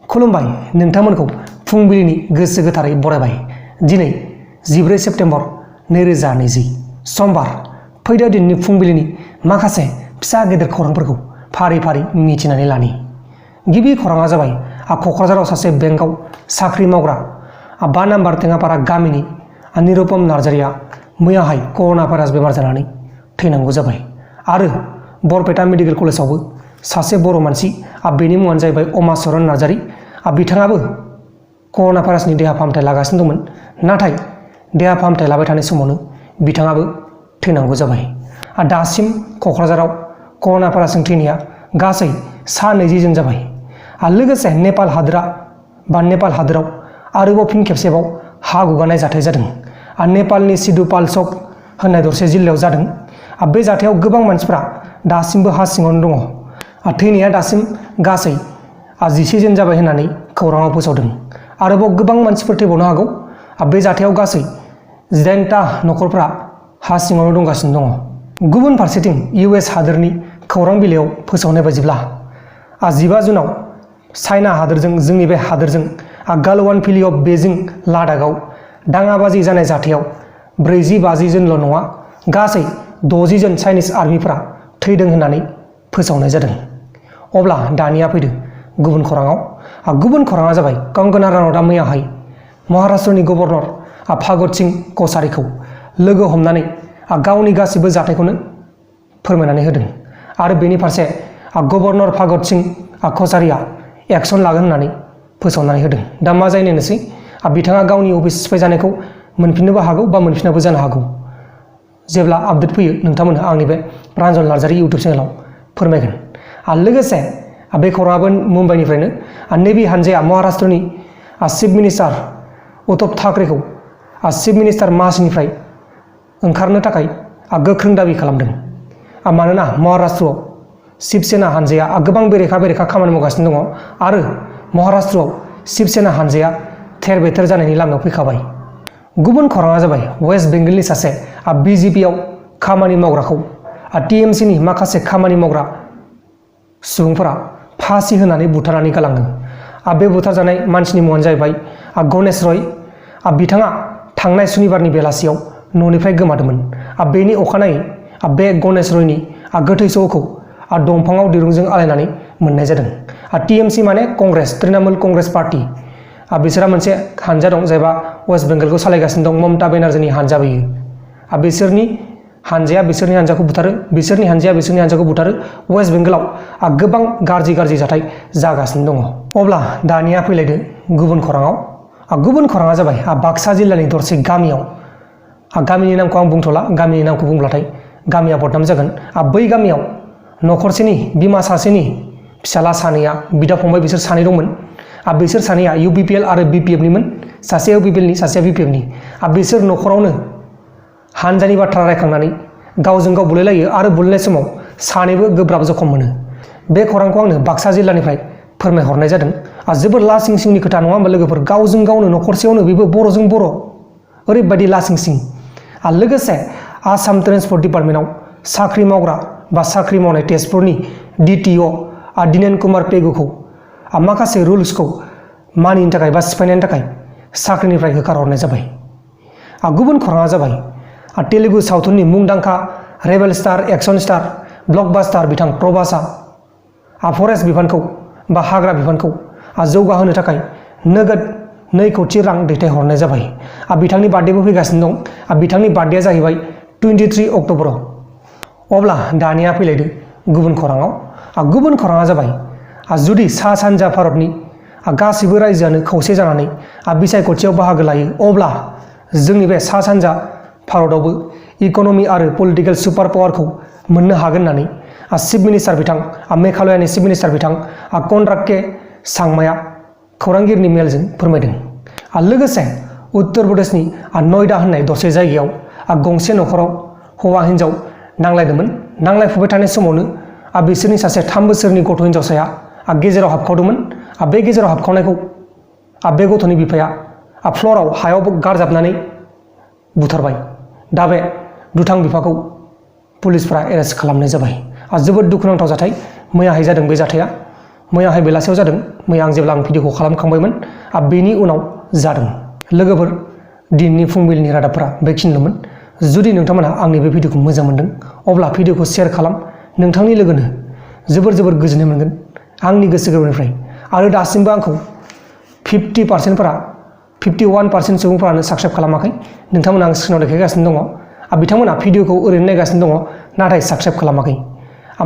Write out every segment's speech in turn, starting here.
खुलुमबाय नोंथांमोनखौ फुंबिलिनि गोसो गोथारै बरायबाय। दिनै 14 सेप्तेम्बर 2020 समबार फैदो दिननि फुंबिलिनि माखासे फिसा गेदेर खौरांफोरखौ फारि फारि मिथिनानै लानि। गिबि खौराङा जाबाय क'क्राझाराव सासे बेंकआव साख्रि मावग्रा 5 नाम्बार टेङापारा गामिनि निरुपम नार्जारिया मैयाहाय कर'ना भाइरास बेमार जानानै थैनांगौ जाबाय। आरो बरपेटा मेडिकेल कलेजावबो सासे बर' मानसि बेनि मुङानो जाहैबाय अमाचरन नार्जारी बिथाङाबो कर'ना भाइरासनि देहा फाहामथाय लागासिनो दंमोन, नाथाय देहा फाहामथाय लाबाय थानाय समावनो बिथाङाबो थैनांगौ जाबाय। दासिम क'क्राझाराव कर'ना भाइरासजों थैनाया गासै 20 जन जाबाय। लोगोसे नेपाल हादोराव आरोबाव फिन खेबसेबाव हा गुगानाय जाथाय जादों। नेपालनि सिधुपाल्चक होननाय दरसे जिल्लायाव जादों। बे जाथायाव गोबां मानसिफ्रा दासिमबो हा सिङावनो दङ। थैनाया दासिम गासै 11 जन जाबाय होननानै खौराङाव फोसावदों। आरोबाव गोबां मानसिफोर थैबावनो हागौ। बे जाथायाव गासै 9टा न'खरफ्रा हा सिङावनो दंगासिनो दङ। गुबुन फारसेथिं US हादोरनि खौरां बिलाइयाव फोसावनाय बायदिब्ला 15 जुनाव चाइना हादोरजों जोंनि बे हादोरजों गालवान भेलि अफ बेजिं लादाखआव दाङाबाजि जानाय जाथायाव 40-50 जनल' नङा, गासै 60 जन चाइनिज आर्मिफ्रा थैदों होननानै फोसावनाय जादों। अब्ला दानिया फैदो गुबुन खौराङाव। गुबुन खौराङा जाबाय कंगना रानावतआ मैयाहाय महाराष्ट्रनि गभर्नर भगत सिंह कछारीखौ लोगो हमनानै गावनि गासिबो जाथायखौनो फोरमायनानै होदों। आरो बेनि फारसे गभर्नर भगत सिंह कछारीया एक्सन लागोन होननानै फोसावनानै होदों। दा मा जायो नायनोसै। बिथाङा गावनि अफिस सिफायजानायखौ मोनफिननोबो हागौ बा मोनफिनाबो जानो हागौ। जेब्ला आपडेट फैयो नोंथांमोनहा आंनि बे प्रान्जल नार्जारी इउटुब चेनेलाव फोरमायगोन। लोगोसे बे खौराङाबो मुम्बाइनिफ्रायनो नेभि हानजाया महाराष्ट्रनि चिफ मिनिस्टार उद्धव ठाकरेखौ चिफ मिनिस्टार मासिनिफ्राय ओंखारनो थाखाय गोख्रों दाबि खालामदों। मानोना महाराष्ट्रआव शिबसेना हानजाया गोबां बेरेखा खामानि मावगासिनो दङ आरो महाराष्ट्रआव शिबसेना हानजाया थेर बेथेर जानायनि लामायाव फैखाबाय। गुबुन खौराङा जाबाय वेस्ट बेंगलनि सासे BJPआव खामानि मावग्राखौ TMCनि माखासे खामानि मावग्रा सुबुंफोरा फासि होनानै बुथारनानै गालाङो। बे बुथारजानाय मानसिनि मुङानो जाहैबाय गणेश रय। बिथाङा थांनाय सुनिबारनि बेलासियाव न'निफ्राय गोमादोंमोन। बेनि अखानायै बे गणेश रयनि गोथै सह'खौ दंफाङाव दिरुंजों आलायनानै मोननाय जादों। TMC माने कंग्रेस, तृणमूल कांग्रेस पार्टी। बिसोरहा मोनसे हानजा दं जायबा वेस्ट बेंगलखौ सालायगासिनो दं, ममता बेनार्जीनि हानजा बेयो। बिसोरनि हानजाया बिसोरनि हानजाखौ बुथारो, बिसोरनि हानजाया बिसोरनि हानजाखौ बुथारो। वेस्ट बेंगलाव गोबां गाज्रि जाथाय जागासिनो दङ। अब्ला दानिया फैलायदो गुबुन खौराङाव। गुबुन खौराङा जाबाय बाक्सा जिल्लानि दरसे गामियाव, गामिनि नामखौ आं बुंथ'ला, गामिनि नामखौ बुंब्लाथाय गामिया बदनाम जागोन। बै गामियाव न'खरसेनि बिमा सासेनि फिसाला सानैया, बिदा फंबाय बिसोर सानै दंमोन। बिसोर सानैया UPPL आरो BPFनिमोन। सासेया UPPLनि, सासेया BPFनि। बिसोर न'खरावनो हानजानि बाथ्रा रायखांनानै गावजों गाव बुलायलायो आरो बुलायनाय समाव सानैबो गोब्राब जखम मोनो। बे खौरांखौ आंनो बाक्सा जिल्लानिफ्राय फोरमायहरनाय जादों। जोबोर लासिं सिंनि खोथा नङा होमबा लोगोफोर? गावजों गावनो न'खरसेयावनो बेबो बर'जों बर', ओरैबायदि लासिं सिं। लोगोसे आसाम ट्रेन्सपर्ट डिपार्टमेन्टआव साख्रि मावग्रा बा साख्रि मावनाय तेजपुरनि DTO दिनेन कुमार पेगुखौ माखासे रुल्सखौ मानिनो थाखाय बा सिफायनायनि थाखाय साख्रिनिफ्राय होखारहरनाय जाबाय। गुबुन खौराङा जाबाय तेलुगु सावथुननि मुंदांखा rebel star, action star, blockbuster बिथां प्रभासआ फरेस्ट बिफानखौ बा हाग्रा बिफानखौ जौगाहोनो थाखाय नोगोद 2 कौटि रां दैथायहरनाय जाबाय। बिथांनि बार्थडेबो फैगासिनो दं। बिथांनि बार्थडेया जाहैबाय 23 अक्ट'बराव। अब्ला दानिया फैलायदो गुबुन खौराङाव। गुबुन खौराङा जाबाय जुदि सा सानजा भारतनि गासैबो रायजोआनो खौसे जानानै बिसायख'थियाव बाहागो लायो, अब्ला जोंनि बे सा सानजा भारतआवबो इक'नमि आरो पलिटिकेल सुपार पावारखौ मोननो हागोन होननानै चिफ मिनिस्टार बिथां, मेघालयानि चिफ मिनिस्टार बिथां कनराड के सांमाया खौरांगिरिनि मेलजों फोरमायदों। लोगोसे उत्तर प्रदेशनि नयडा होननाय दरसे जायगायाव गंसे न'खराव हौवा हिन्जाव नांलायदोंमोन। नांलायफुबाय थानाय समावनो बिसोरनि सासे 3 बोसोरनि गथ' हिन्जावसाया गेजेराव हाबखावदोंमोन। बे गेजेराव हाबखावनायखौ बे गथ'नि बिफाया फ्ल'राव हायाव गारजाबनानै बुथारबाय। दा बे दुथां बिफाखौ पुलिसफ्रा एरेस्ट खालामनाय जाबाय। जोबोद दुखुनांथाव जाथाय मैयाहाय जादों बे जाथाया। मैयाहाय बेलासियाव जादों। मैया आं जेब्ला भिडिअखौ खालामखांबायमोन बेनि उनाव जादों। लोगोफोर, दिनैनि फुंबिलिनि रादाबफोरा बेखिनिल'मोन। जुदि नोंथांमोनहा आंनि बे भिडिअखौ मोजां मोनदों अब्ला भिडिअखौ शेयार खालाम, नोंथांनि लोगोनो जोबोर गोजोननाय मोनगोन आंनि गोसो गोरबोनिफ्राय। आरो दासिमबो आंखौ 51% सुबुंफोरानो साबस्क्राइब खालामाखै। नोंथांमोना आं स्क्रिनाव देखायगासिनो दङ। बिथांमोना भिडिअखौ ओरैनो नायगासिनो दङ नाथाय साबस्क्राइब खालामाखै।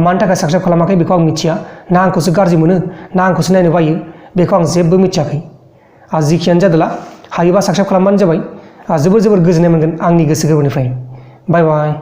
मानि थाखाय साबस्क्राइब खालामाखै बेखौ आं मिथिया, ना आंखौसो गाज्रि मोनो ना आंखौसो नायनो बायो बेखौ आं जेबो मिथियाखै। जिखियानो जादोला हायोबा साबस्क्राइब खालामबानो जाबाय। जोबोर गोजोननाय मोनगोन आंनि गोसो गोरबोनिफ्राय। बाय बाय।